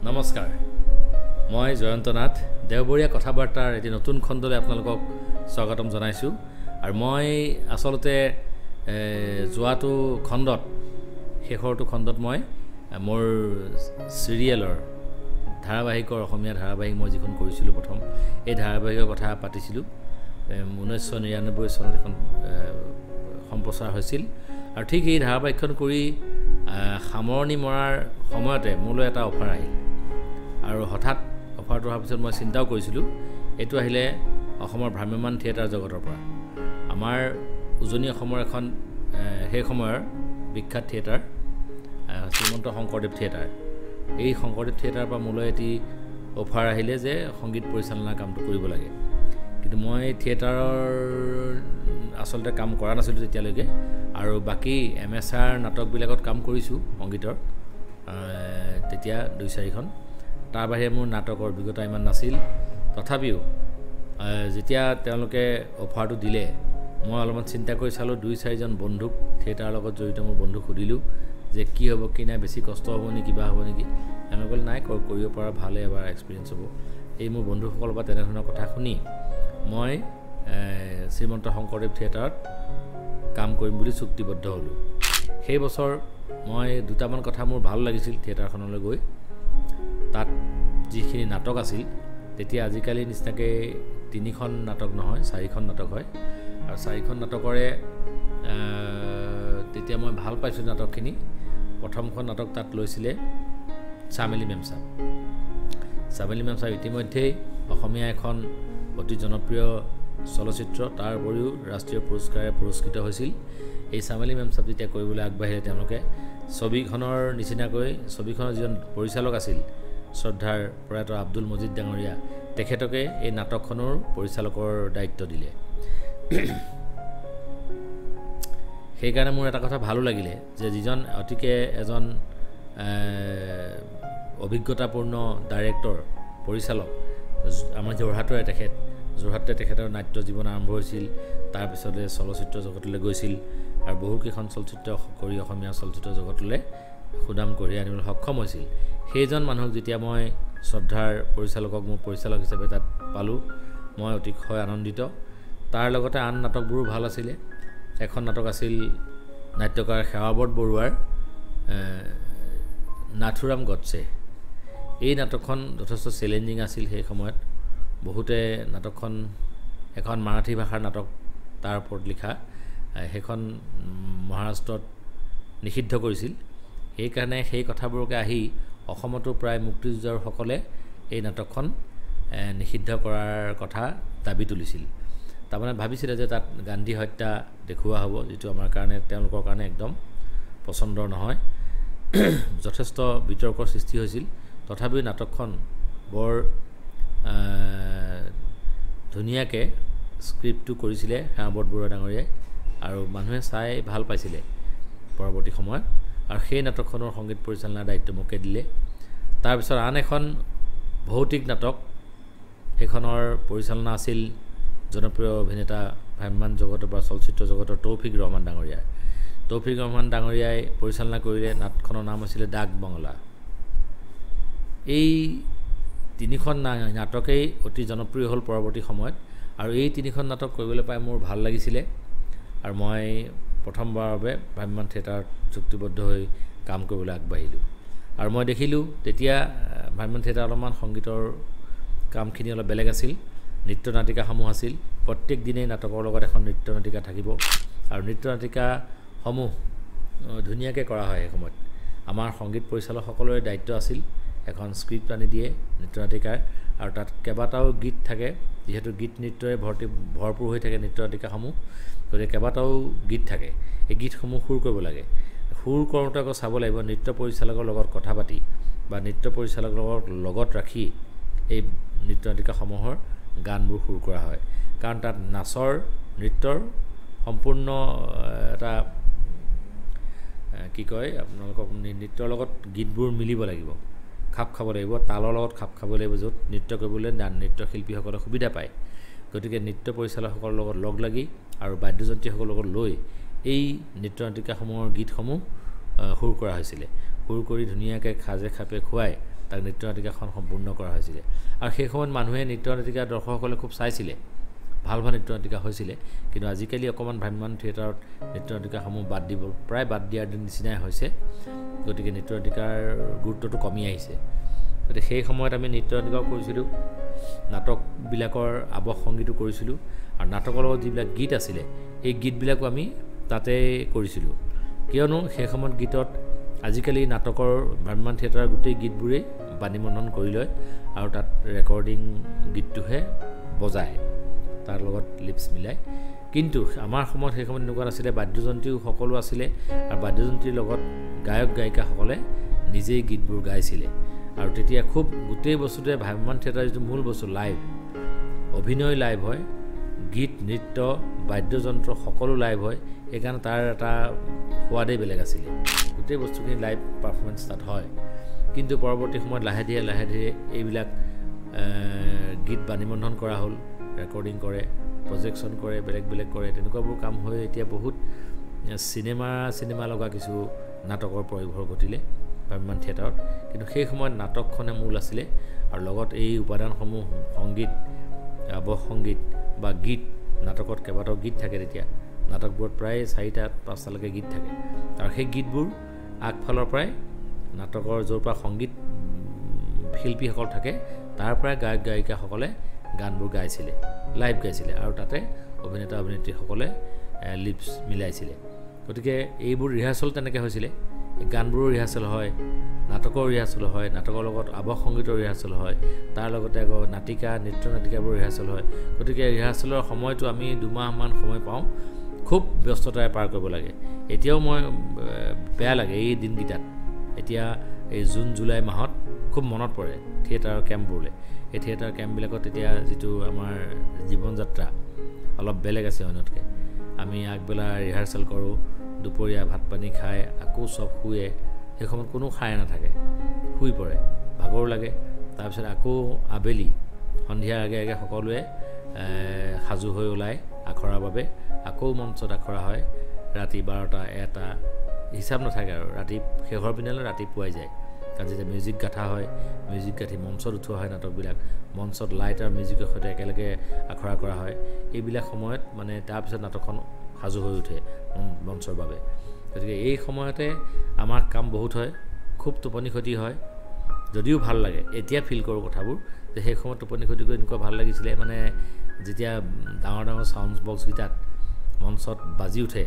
নমস্কাৰ, মই জয়ন্ত নাথ। দেওবৰীয়া কথা বাৰ্তাৰ এটি নতুন খণ্ডলৈ আপোনালোকক স্বাগতম জনাইছোঁ। আৰু মই আচলতে যোৱাটো খণ্ডত, শেষৰটো খণ্ডত মই মোৰ চিৰিয়েলৰ ধাৰাবাহিকৰ, অসমীয়া ধাৰাবাহিক মই যিখন কৰিছিলোঁ প্ৰথম, এই ধাৰাবাহিকৰ কথা পাতিছিলোঁ। 1999 চনত এখন সম্প্ৰচাৰ হৈছিল। আৰু ঠিক এই ধাৰাবাহিকখন কৰি সামৰণি মৰাৰ সময়তে মোলৈ এটা অফাৰ আহিল। আৰু হঠাৎ অফাৰটো অহাৰ পিছত মই চিন্তাও কৰিছিলোঁ। এইটো আহিলে অসমৰ ভ্ৰাম্যমাণ থিয়েটাৰ জগতৰ পৰা, আমাৰ উজনি অসমৰ এখন সেই সময়ৰ বিখ্যাত থিয়েটাৰ শ্ৰীমন্ত শংকৰদেৱ থিয়েটাৰ। এই শংকৰদেৱ থিয়েটাৰৰ পৰা মোলৈ এটি অফাৰ আহিলে যে সংগীত পৰিচালনাৰ কামটো কৰিব লাগে। কিন্তু মই থিয়েটাৰৰ আচলতে কাম কৰা নাছিলোঁ তেতিয়ালৈকে, আৰু বাকী এমেচাৰ নাটকবিলাকত কাম কৰিছোঁ সংগীতৰ, তেতিয়া দুই চাৰিখন। তাৰ বাহিৰে মোৰ নাটকৰ অভিজ্ঞতা ইমান নাছিল। তথাপিও যেতিয়া তেওঁলোকে অফাৰটো দিলে, মই অলপমান চিন্তা কৰি চালোঁ। দুই চাৰিজন বন্ধুক, থিয়েটাৰৰ লগত জড়িত মোৰ বন্ধুক সুধিলোঁ যে কি হ'ব কি নাই, বেছি কষ্ট হ'ব নেকি, কিবা হ'ব নেকি। তেওঁলোকে ক'লে নাই, কৰিব পৰা ভালেই, এবাৰ এক্সপিৰিয়েঞ্চ হ'ব। এই মোৰ বন্ধুসকলৰ পৰা তেনেধৰণৰ কথা শুনি মই শ্ৰীমন্ত শংকৰদেৱ থিয়েটাৰত কাম কৰিম বুলি চুক্তিবদ্ধ হ'লোঁ। সেই বছৰ মই দুটামান কথা মোৰ ভাল লাগিছিল থিয়েটাৰখনলৈ গৈ। তাত যিখিনি নাটক আছিল, তেতিয়া আজিকালি নিচিনাকৈ তিনিখন নাটক নহয়, চাৰিখন নাটক হয়। আৰু চাৰিখন নাটকৰে তেতিয়া মই ভাল পাইছোঁ নাটকখিনি। প্ৰথমখন নাটক তাত লৈছিলে চামেলি মেমচাব। চামেলি মেমচাব ইতিমধ্যেই অসমীয়া এখন অতি জনপ্ৰিয় চলচ্চিত্ৰ, তাৰ উপৰিও ৰাষ্ট্ৰীয় পুৰস্কাৰে পুৰস্কৃত হৈছিল। এই চামেলি মেমচাব যেতিয়া কৰিবলৈ আগবাঢ়িলে তেওঁলোকে, ছবিখনৰ নিচিনাকৈ ছবিখনৰ যিজন পৰিচালক আছিল শ্ৰদ্ধাৰ প্ৰয়াত আব্দুল মজিদ ডাঙৰীয়া, তেখেতকে এই নাটকখনৰ পৰিচালকৰ দায়িত্ব দিলে। সেইকাৰণে মোৰ এটা কথা ভালো লাগিলে যে যিজন অতিকে এজন অভিজ্ঞতাপূৰ্ণ ডাইৰেক্টৰ, পৰিচালক, আমাৰ যোৰহাটৰে তেখেত, যোৰহাটতে তেখেতৰ নাট্য জীৱন আৰম্ভ হৈছিল, তাৰপিছতে চলচ্চিত্ৰ জগতলৈ গৈছিল আৰু বহুকেইখন চলচ্চিত্ৰ কৰি অসমীয়া চলচ্চিত্ৰ জগতলৈ সুনাম কঢ়িয়াই আনিবলৈ সক্ষম হৈছিল। সেইজন মানুহক যেতিয়া মই শ্ৰদ্ধাৰ পৰিচালকক মোৰ পৰিচালক হিচাপে তাত পালোঁ, মই অতিশয় আনন্দিত। তাৰ লগতে আন নাটকবোৰো ভাল আছিলে। এখন নাটক আছিল নাট্যকাৰ সেৱাব্ৰত বৰুৱাৰ নাথুৰাম গডছে। এই নাটকখন যথেষ্ট চেলেঞ্জিং আছিল সেই সময়ত। বহুতে নাটকখন, এখন মাৰাঠী ভাষাৰ নাটক, তাৰ ওপৰত লিখা, সেইখন মহাৰাষ্ট্ৰত নিষিদ্ধ কৰিছিল। সেইকাৰণে সেই কথাবোৰকে আহি অসমতো প্ৰায় মুক্তিযুঁজাৰুসকলে এই নাটকখন নিষিদ্ধ কৰাৰ কথা দাবী তুলিছিল। তাৰমানে ভাবিছিলে যে তাত গান্ধী হত্যা দেখুওৱা হ'ব, যিটো আমাৰ কাৰণে, তেওঁলোকৰ কাৰণে একদম পচন্দৰ নহয়। যথেষ্ট বিতৰ্কৰ সৃষ্টি হৈছিল। তথাপিও নাটকখন বৰ ধুনীয়াকৈ স্ক্ৰিপ্টটো কৰিছিলে সেৱাব্ৰত বৰুৱা ডাঙৰীয়াই, আৰু মানুহে চাই ভাল পাইছিলে পৰৱৰ্তী সময়ত। আৰু সেই নাটকখনৰ সংগীত পৰিচালনাৰ দায়িত্ব মোকে দিলে। তাৰপিছত আন এখন ভৌতিক নাটক, সেইখনৰ পৰিচালনা আছিল জনপ্ৰিয় অভিনেতা ভ্ৰাম্যমাণ জগতৰ বা চলচ্চিত্ৰ জগতৰ তৌফিক ৰহমান ডাঙৰীয়াই। তৌফিক ৰহমান ডাঙৰীয়াই পৰিচালনা কৰিলে। নাটখনৰ নাম আছিলে ডাক বঙলা। এই তিনিখন নাটকেই অতি জনপ্ৰিয় হ'ল পৰৱৰ্তী সময়ত। আৰু এই তিনিখন নাটক কৰিবলৈ পাই মোৰ ভাল লাগিছিলে। আৰু মই প্ৰথমবাৰৰ বাবে ভ্ৰাম্যমাণ থিয়েটাৰত চুক্তিবদ্ধ হৈ কাম কৰিবলৈ আগবাঢ়িলোঁ। আৰু মই দেখিলোঁ তেতিয়া ভ্ৰাম্যমাণ থিয়েটাৰ অলপমান সংগীতৰ কামখিনি অলপ বেলেগ আছিল। নৃত্য নাটিকাসমূহ আছিল, প্ৰত্যেক দিনেই নাটকৰ লগত এখন নৃত্য নাটিকা থাকিব। আৰু নৃত্য নাটিকাসমূহ ধুনীয়াকৈ কৰা হয় সেই সময়ত। আমাৰ সংগীত পৰিচালকসকলৰে দায়িত্ব আছিল এখন স্ক্ৰিপ্ট আনি দিয়ে নৃত্য নাটিকাৰ, আৰু তাত কেইবাটাও গীত থাকে। যিহেতু গীত নৃত্যৰে ভৰপূৰ হৈ থাকে নৃত্য নাটিকাসমূহ, গতিকে কেইবাটাও গীত থাকে। এই গীতসমূহ সুৰ কৰিব লাগে। সুৰ কৰোঁতে আকৌ চাব লাগিব নৃত্য পৰিচালকৰ লগত কথা পাতি বা নৃত্য পৰিচালকৰ লগত ৰাখি এই নৃত্য নাটিকাসমূহৰ গানবোৰ সুৰ কৰা হয়। কাৰণ তাত নাচৰ, নৃত্যৰ সম্পূৰ্ণ এটা কি কয় আপোনালোকক, নৃত্যৰ লগত গীতবোৰ মিলিব লাগিব, খাপ খাব লাগিব, তালৰ লগত খাপ খাব লাগিব, য'ত নৃত্য কৰিবলৈ নৃত্যশিল্পীসকলে সুবিধা পায়। গতিকে নৃত্য পৰিচালকসকলৰ লগত লগ লাগি আৰু বাদ্যযন্ত্ৰীসকলৰ লগত লৈ এই নৃত্য নাটিকাসমূহৰ গীতসমূহ সুৰ কৰা হৈছিলে। সুৰ কৰি ধুনীয়াকৈ খাজে খাপে খুৱাই তাক নৃত্য নাটিকাখন সম্পূৰ্ণ কৰা হৈছিলে। আৰু সেই সময়ত মানুহে নৃত্য নাটিকা দৰ্শকসকলে খুব চাইছিলে, ভাল ভাল নৃত্য নাটিকা হৈছিলে। কিন্তু আজিকালি অকণমান ভ্ৰাম্যমাণ থিয়েটাৰত নৃত্য নাটিকাসমূহ বাদ দিব, প্ৰায় বাদ দিয়াৰ নিচিনাই হৈছে। গতিকে নৃত্য নাটিকাৰ গুৰুত্বটো কমি আহিছে। গতিকে সেই সময়ত আমি নৃত্য নাটিকাও কৰিছিলোঁ, নাটকবিলাকৰ আৱহ সংগীতো কৰিছিলোঁ, আৰু নাটকৰ লগত যিবিলাক গীত আছিলে এই গীতবিলাকো আমি তাতেই কৰিছিলোঁ। কিয়নো সেই সময়ত গীতত আজিকালি নাটকৰ ভ্ৰাম্যমাণ থিয়েটাৰৰ গোটেই গীতবোৰেই বাণীবন্ধন কৰি লয় আৰু তাত ৰেকৰ্ডিং গীতটোহে বজায়, তাৰ লগত লিপছ মিলাই। কিন্তু আমাৰ সময়ত সেই সময়ত এনেকুৱা নাছিলে, বাদ্যযন্ত্ৰীও সকলো আছিলে আৰু বাদ্যযন্ত্ৰীৰ লগত গায়ক গায়িকাসকলে নিজেই গীতবোৰ গাইছিলে। আৰু তেতিয়া খুব গোটেই বস্তুটোৱে ভ্ৰাম্যমাণ থিয়েটাৰৰ যিটো মূল বস্তু লাইভ, অভিনয় লাইভ হয়, গীত নৃত্য বাদ্যযন্ত্ৰ সকলো লাইভ হয়। সেইকাৰণে তাৰ এটা সোৱাদেই বেলেগ আছিলে, গোটেই বস্তুখিনি লাইভ পাৰফৰ্মেঞ্চ তাত হয়। কিন্তু পৰৱৰ্তী সময়ত লাহে ধীৰে লাহে ধীৰে এইবিলাক গীত বাণীবন্ধন কৰা হ'ল, ৰেকৰ্ডিং কৰে, প্ৰজেকশ্যন কৰে, বেলেগ বেলেগ কৰে, তেনেকুৱাবোৰ কাম হৈ এতিয়া বহুত চিনেমা চিনেমা লগা কিছু নাটকৰ প্ৰয়োভৰ ঘটিলে ভ্ৰাম্যমাণ থিয়েটাৰত। কিন্তু সেই সময়ত নাটকখনে মূল আছিলে আৰু লগত এই উপাদানসমূহ সংগীত, আৱহ সংগীত বা গীত, নাটকত কেইবাটাও গীত থাকে, তেতিয়া নাটকবোৰত প্ৰায় 4টা 5টালৈকে গীত থাকে। আৰু সেই গীতবোৰ আগফালৰ পৰাই নাটকৰ য'ৰ পৰা সংগীত শিল্পীসকল থাকে তাৰ পৰাই গায়ক গায়িকাসকলে গানবোৰ গাইছিলে, লাইভ গাইছিলে, আৰু তাতে অভিনেতা অভিনেত্ৰীসকলে লিপছ মিলাইছিলে। গতিকে এইবোৰ ৰিহাৰ্চেল তেনেকৈ হৈছিলে, গানবোৰো ৰিহাৰ্চেল হয়, নাটকৰ ৰিহাৰ্চেল হয়, নাটকৰ লগত আৱহ সংগীতৰ ৰিহাৰ্চেল হয়, তাৰ লগতে আকৌ নাটিকা নৃত্য নাটিকাবোৰ ৰিহাৰ্চেল হয়। গতিকে ৰিহাৰ্চেলৰ সময়টো আমি 2 মাহমান সময় পাওঁ, খুব ব্যস্ততাৰে পাৰ কৰিব লাগে। এতিয়াও মই বেয়া লাগে এই দিনকেইটাত, এতিয়া এই জুন জুলাই মাহত খুব মনত পৰে থিয়েটাৰৰ কেম্পবোৰলৈ। এই থিয়েটাৰ কেম্পবিলাকত তেতিয়া যিটো আমাৰ জীৱন যাত্ৰা অলপ বেলেগ আছে অন্যতকৈ। আমি আগবেলা ৰিহাৰ্চেল কৰোঁ, দুপৰীয়া ভাত পানী খাই আকৌ চব শুৱে, সেই সময়ত কোনো সাৰে নাথাকে, শুই পৰে, ভাগৰো লাগে। তাৰপিছত আকৌ আবেলি সন্ধিয়াৰ আগে আগে সকলোৱে সাজু হৈ ওলায় আখৰাৰ বাবে, আকৌ মঞ্চত আখৰা হয় ৰাতি 12টা 1টা, হিচাপ নাথাকে আৰু ৰাতি শেষৰ পিনালৈ ৰাতিপুৱাই যায়। কাৰণ যেতিয়া মিউজিক গাঁথা হয়, মিউজিক গাঁথি মঞ্চত উঠোৱা হয় নাটকবিলাক, মঞ্চত লাইট আৰু মিউজিকৰ সৈতে একেলগে আখৰা কৰা হয়। এইবিলাক সময়ত মানে তাৰপিছত নাটকখন সাজু হৈ উঠে মঞ্চৰ বাবে। গতিকে এই সময়তে আমাৰ কাম বহুত হয়, খুব টোপনি ক্ষতি হয় যদিও ভাল লাগে। এতিয়া ফিল কৰোঁ কথাবোৰ যে সেই সময়ত টোপনি ক্ষতি কৰি এনেকুৱা ভাল লাগিছিলে, মানে যেতিয়া ডাঙৰ ডাঙৰ চাউণ্ড বক্সকেইটাত মঞ্চত বাজি উঠে,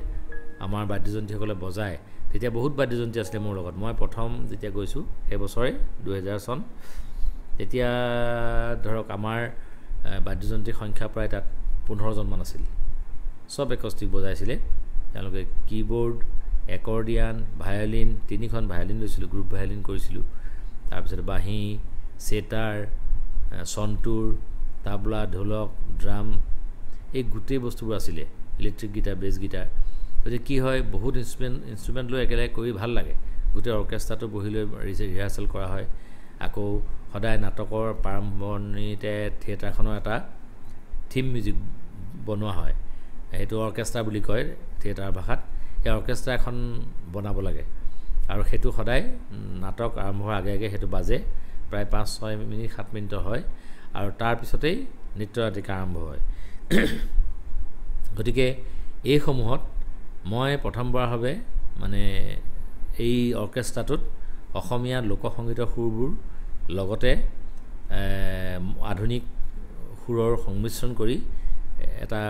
আমাৰ বাদ্যযন্ত্ৰীসকলে বজায়, তেতিয়া বহুত বাদ্যযন্ত্ৰী আছিলে মোৰ লগত। মই প্ৰথম যেতিয়া গৈছোঁ সেই বছৰে 2000 চন, তেতিয়া ধৰক আমাৰ বাদ্যযন্ত্ৰীৰ সংখ্যা প্ৰায় তাত 15জনমান আছিল। চব একষ্টিক বজাইছিলে তেওঁলোকে, কীবৰ্ড, একৰ্ডিয়ান, ভায়লিন, 3খন ভায়লিন লৈছিলোঁ, গ্ৰুপ ভায়লিন কৰিছিলোঁ, তাৰপিছত বাঁহী, চেতাৰ, সন্তুৰ, তাবলা, ঢোলক, ড্ৰাম, এই গোটেই বস্তুবোৰ আছিলে, ইলেক্ট্ৰিক গীটাৰ, বেছ গীটাৰ। গতিকে কি হয়, বহুত ইনষ্ট্ৰুমেণ্ট লৈ একেলগে কৰি ভাল লাগে। গোটেই অৰ্কেষ্ট্ৰাটো বহি লৈ ৰিহাৰ্চেল কৰা হয়। আকৌ সদায় নাটকৰ প্ৰাৰম্ভণিতে থিয়েটাৰখনৰ এটা থিম মিউজিক বনোৱা হয়, সেইটো অৰ্কেষ্ট্ৰা বুলি কয় থিয়েটাৰ ভাষাত। এই অৰ্কেষ্ট্ৰা এখন বনাব লাগে আৰু সেইটো সদায় নাটক আৰম্ভ হোৱাৰ আগে আগে সেইটো বাজে, প্ৰায় 5-6 মিনিট 7 মিনিটৰ হয়, আৰু তাৰপিছতেই নৃত্য নাটিকা আৰম্ভ হয়। গতিকে এইসমূহত মই প্ৰথমবাৰভাৱে মানে এই অৰ্কেষ্ট্ৰাটোত অসমীয়া লোকসংগীতৰ সুৰবোৰ লগতে আধুনিক সুৰৰ সংমিশ্ৰণ কৰি এটা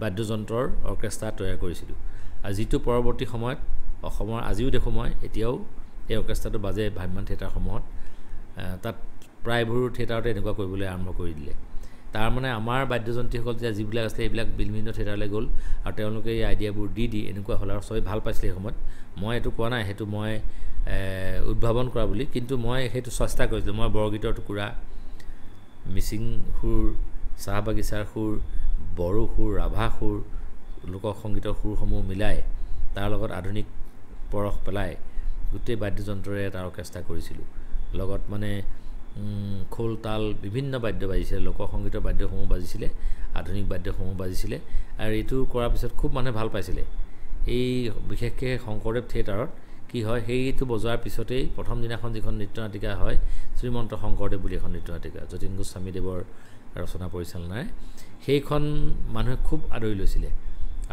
বাদ্যযন্ত্ৰৰ অৰ্কেষ্ট্ৰা তৈয়াৰ কৰিছিলোঁ। আৰু যিটো পৰৱৰ্তী সময়ত অসমৰ আজিও দেখোঁ মই, এতিয়াও এই অৰ্কেষ্ট্ৰাটো বাজে ভ্ৰাম্যমাণ থিয়েটাৰসমূহত। তাত প্ৰায়বোৰ থিয়েটাৰতে এনেকুৱা কৰিবলৈ আৰম্ভ কৰি দিলে। তাৰমানে আমাৰ বাদ্যযন্ত্ৰীসকল যেতিয়া যিবিলাক আছিলে এইবিলাক বিভিন্ন থিয়েটাৰলৈ গ'ল আৰু তেওঁলোকে এই আইডিয়াবোৰ দি দি এনেকুৱা হ'ল আৰু চবেই ভাল পাইছিলে সেই সময়ত। মই এইটো কোৱা নাই সেইটো মই উদ্ভাৱন কৰা বুলি, কিন্তু মই সেইটো চেষ্টা কৰিছিলোঁ। মই বৰগীতৰ টুকুৰা, মিচিং সুৰ, চাহ বাগিচাৰ সুৰ, বড়ো সুৰ, ৰাভা সুৰ, লোকসংগীতৰ সুৰসমূহ মিলাই তাৰ লগত আধুনিক পৰশ পেলাই গোটেই বাদ্যযন্ত্ৰৰে এটা অৰ্কেষ্ট্ৰা কৰিছিলোঁ। লগত মানে খোল, তাল, বিভিন্ন বাদ্য বাজিছিলে, লোকসংগীতৰ বাদ্যসমূহ বাজিছিলে, আধুনিক বাদ্যসমূহ বাজিছিলে। আৰু এইটো কৰাৰ পিছত খুব মানুহে ভাল পাইছিলে। এই বিশেষকৈ শংকৰদেৱ থিয়েটাৰত কি হয়, সেইটো বজোৱাৰ পিছতেই প্ৰথম দিনাখন যিখন নৃত্য নাটিকা হয়, শ্ৰীমন্ত শংকৰদেৱ বুলি এখন নৃত্য নাটিকা, যতীন গোস্বামীদেৱৰ ৰচনা পৰিচালনাৰে, সেইখন মানুহে খুব আদৰি লৈছিলে।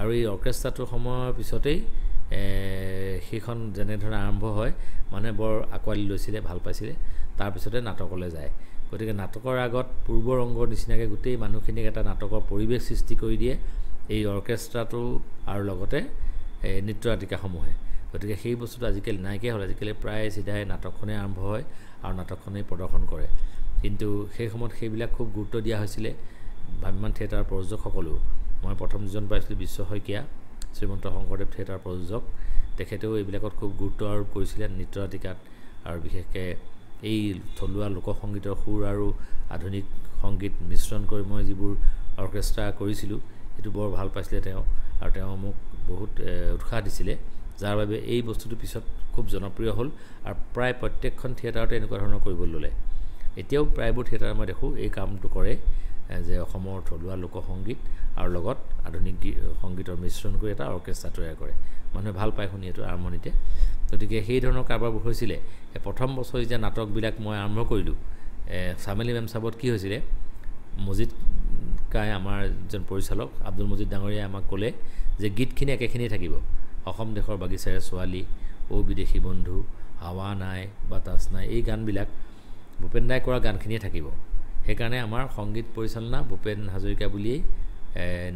আৰু এই অৰ্কেষ্ট্ৰাটোৰ সময়ৰ পিছতেই সেইখন যেনেধৰণে আৰম্ভ হয়, মানুহে বৰ আঁকোৱালি লৈছিলে, ভাল পাইছিলে। তাৰপিছতে নাটকলৈ যায়। গতিকে নাটকৰ আগত পূৰ্বৰংগৰ নিচিনাকৈ গোটেই মানুহখিনিক এটা নাটকৰ পৰিৱেশ সৃষ্টি কৰি দিয়ে এই অৰ্কেষ্ট্ৰাটো আৰু লগতে এই নৃত্য নাটিকাসমূহে। গতিকে সেই বস্তুটো আজিকালি নাইকিয়া হ'ল। আজিকালি প্ৰায় চিধাই নাটকখনেই আৰম্ভ হয় আৰু নাটকখনেই প্ৰদৰ্শন কৰে। কিন্তু সেই সময়ত সেইবিলাক খুব গুৰুত্ব দিয়া হৈছিলে ভ্ৰাম্যমাণ থিয়েটাৰৰ প্ৰযোজকসকলেও। মই প্ৰথম যিজন পাইছিলোঁ বিশ্ব শইকীয়া, শ্ৰীমন্ত শংকৰদেৱ থিয়েটাৰৰ প্ৰযোজক, তেখেতেও এইবিলাকত খুব গুৰুত্ব আৰোপ কৰিছিলে নৃত্য নাটিকাত, আৰু বিশেষকৈ এই থলুৱা লোকসংগীতৰ সুৰ আৰু আধুনিক সংগীত মিশ্ৰণ কৰি মই যিবোৰ অৰ্কেষ্ট্ৰা কৰিছিলোঁ, সেইটো বৰ ভাল পাইছিলে তেওঁ, আৰু তেওঁ মোক বহুত উৎসাহ দিছিলে, যাৰ বাবে এই বস্তুটো পিছত খুব জনপ্ৰিয় হ'ল আৰু প্ৰায় প্ৰত্যেকখন থিয়েটাৰতে এনেকুৱা ধৰণৰ কৰিবলৈ ল'লে। এতিয়াও প্ৰায়বোৰ থিয়েটাৰ মই দেখোঁ এই কামটো কৰে, যে অসমৰ থলুৱা লোকসংগীত আৰু লগত আধুনিক সংগীতৰ মিশ্ৰণ কৰি এটা অৰ্কেষ্ট্ৰা তৈয়াৰ কৰে। মানুহে ভাল পায় শুনি এইটো আৰম্ভণিতে। গতিকে সেই ধৰণৰ কাৰবাৰবোৰ হৈছিলে। প্ৰথম বছৰ যেতিয়া নাটকবিলাক মই আৰম্ভ কৰিলোঁ, চামেলি মেম চাবত কি হৈছিলে, মজিদ কাই আমাৰ এজন পৰিচালক আব্দুল মজিদ ডাঙৰীয়াই আমাক ক'লে যে গীতখিনি একেখিনিয়ে থাকিব, অসম দেশৰ বাগিচাৰে ছোৱালী, অ' বিদেশী বন্ধু, হাৱা নাই বাতাচ নাই, এই গানবিলাক ভূপেন দাই কৰা গানখিনিয়ে থাকিব। সেইকাৰণে আমাৰ সংগীত পৰিচালনা ভূপেন হাজৰিকা বুলিয়েই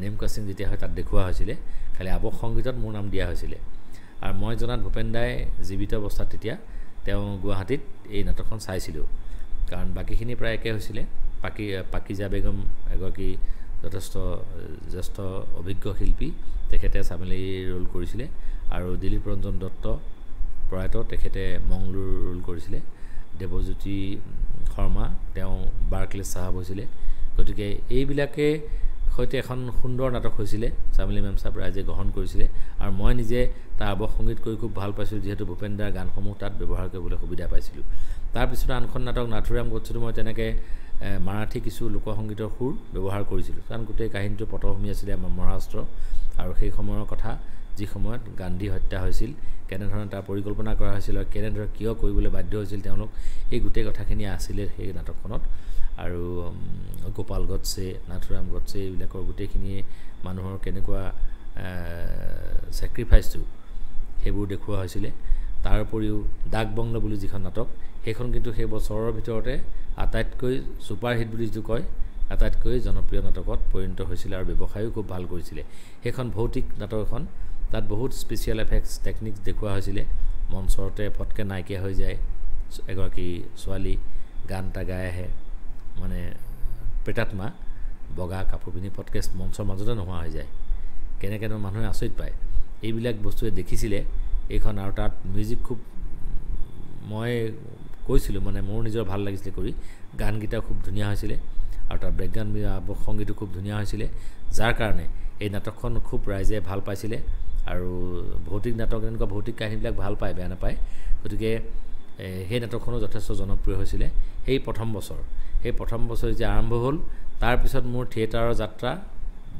নেম কাষ্টিং যেতিয়া হয় তাত দেখুওৱা হৈছিলে, খালি আৱহ সংগীতত মোৰ নাম দিয়া হৈছিলে। আৰু মই জনাত ভূপেন দাই জীৱিত অৱস্থাত তেতিয়া তেওঁ গুৱাহাটীত এই নাটকখন চাইছিলোঁ, কাৰণ বাকীখিনি প্ৰায় একে হৈছিলে। পাকিজা বেগম এগৰাকী যথেষ্ট জ্যেষ্ঠ অভিজ্ঞ শিল্পী, তেখেতে চামেলিৰ ৰোল কৰিছিলে, আৰু দিলীপ ৰঞ্জন দত্ত প্ৰয়াত, তেখেতে মংলুৰ ৰোল কৰিছিলে। দেৱজ্যোতি শৰ্মা তেওঁ বাৰ্কলে চাহাব হৈছিলে। গতিকে এইবিলাকে সৈতে এখন সুন্দৰ নাটক হৈছিলে, চামেলি মেম চাব ৰাইজে গ্ৰহণ কৰিছিলে। আৰু মই নিজে তাৰ আৱহ সংগীত কৰি খুব ভাল পাইছিলোঁ, যিহেতু ভূপেন দাৰ গানসমূহ তাত ব্যৱহাৰ কৰিবলৈ সুবিধা পাইছিলোঁ। তাৰপিছত আনখন নাটক নাথুৰাম গডছেতো মই তেনেকৈ মাৰাঠী কিছু লোকসংগীতৰ সুৰ ব্যৱহাৰ কৰিছিলোঁ, কাৰণ গোটেই কাহিনীটোৰ পটভূমি আছিলে আমাৰ মহাৰাষ্ট্ৰ আৰু সেই সময়ৰ কথা, যি সময়ত গান্ধী হত্যা হৈছিল, কেনেধৰণে তাৰ পৰিকল্পনা কৰা হৈছিল আৰু কেনেদৰে কিয় কৰিবলৈ বাধ্য হৈছিল তেওঁলোক, এই গোটেই কথাখিনি আছিলে সেই নাটকখনত। আৰু গোপাল গডছে, নাথুৰাম গডছে, এইবিলাকৰ গোটেইখিনিয়ে মানুহৰ কেনেকুৱা ছেক্ৰিফাইচটো সেইবোৰ দেখুওৱা হৈছিলে। তাৰ উপৰিও ডাক বংলো বুলি যিখন নাটক, সেইখন কিন্তু সেই বছৰৰ ভিতৰতে আটাইতকৈ ছুপাৰহিট বুলি যিটো কয়, আটাইতকৈ জনপ্ৰিয় নাটকত পৰিণত হৈছিলে আৰু ব্যৱসায়ো খুব ভাল কৰিছিলে। সেইখন ভৌতিক নাটক এখন, তাত বহুত স্পেচিয়েল এফেক্টছ টেকনিক্স দেখুওৱা হৈছিলে। মঞ্চতে ফটকৈ নাইকিয়া হৈ যায় এগৰাকী ছোৱালী, গান এটা গাই আহে, মানে প্ৰেতাত্মা, বগা কাপোৰ পিন্ধি ফটকৈ মঞ্চৰ মাজতে নোহোৱা হৈ যায়, কেনেকৈ মানুহে আচৰিত পায়। এইবিলাক বস্তুৱে দেখিছিলে এইখন। আৰু তাত মিউজিক খুব মই কৈছিলোঁ, মানে মোৰ নিজৰ ভাল লাগিছিলে কৰি, গানকেইটা খুব ধুনীয়া হৈছিলে আৰু তাৰ বেকগ্ৰাউণ্ড সংগীতো খুব ধুনীয়া হৈছিলে, যাৰ কাৰণে এই নাটকখন খুব ৰাইজে ভাল পাইছিলে। আৰু ভৌতিক নাটক এনেকুৱা ভৌতিক কাহিনীবিলাক ভাল পায়, বেয়া নাপায়। গতিকে সেই নাটকখনো যথেষ্ট জনপ্ৰিয় হৈছিলে সেই প্ৰথম বছৰ। সেই প্ৰথম বছৰ যেতিয়া আৰম্ভ হ'ল, তাৰপিছত মোৰ থিয়েটাৰৰ যাত্ৰা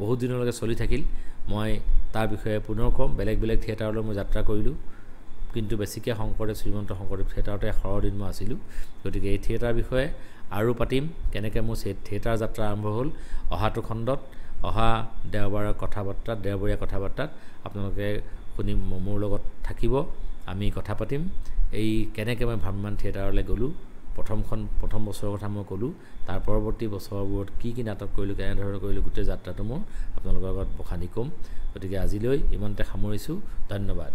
বহুত দিনলৈকে চলি থাকিল। মই তাৰ বিষয়ে পুনৰ ক'ম। বেলেগ বেলেগ থিয়েটাৰলৈ মই যাত্ৰা কৰিলোঁ, কিন্তু বেছিকৈ শংকৰদেৱ, শ্ৰীমন্ত শংকৰদেৱ থিয়েটাৰতে সৰহ দিন মই আছিলোঁ। গতিকে এই থিয়েটাৰৰ বিষয়ে আৰু পাতিম, কেনেকৈ মোৰ থিয়েটাৰ যাত্ৰা আৰম্ভ হ'ল অহাটো খণ্ডত, অহা দেওবাৰৰ কথা বাৰ্তাত, দেওবৰীয়া কথা বাৰ্তাত আপোনালোকে শুনি মোৰ লগত থাকিব, আমি কথা পাতিম এই কেনেকৈ মই ভ্ৰাম্যমাণ থিয়েটাৰলৈ গ'লোঁ, প্ৰথম বছৰৰ কথা মই ক'লোঁ, তাৰ পৰৱৰ্তী বছৰবোৰত কি কি নাটক কৰিলোঁ, কেনেধৰণে কৰিলোঁ, গোটেই যাত্ৰাটো মোৰ আপোনালোকৰ আগত বখানি ক'ম। গতিকে আজিলৈ ইমানতে সামৰিছোঁ, ধন্যবাদ।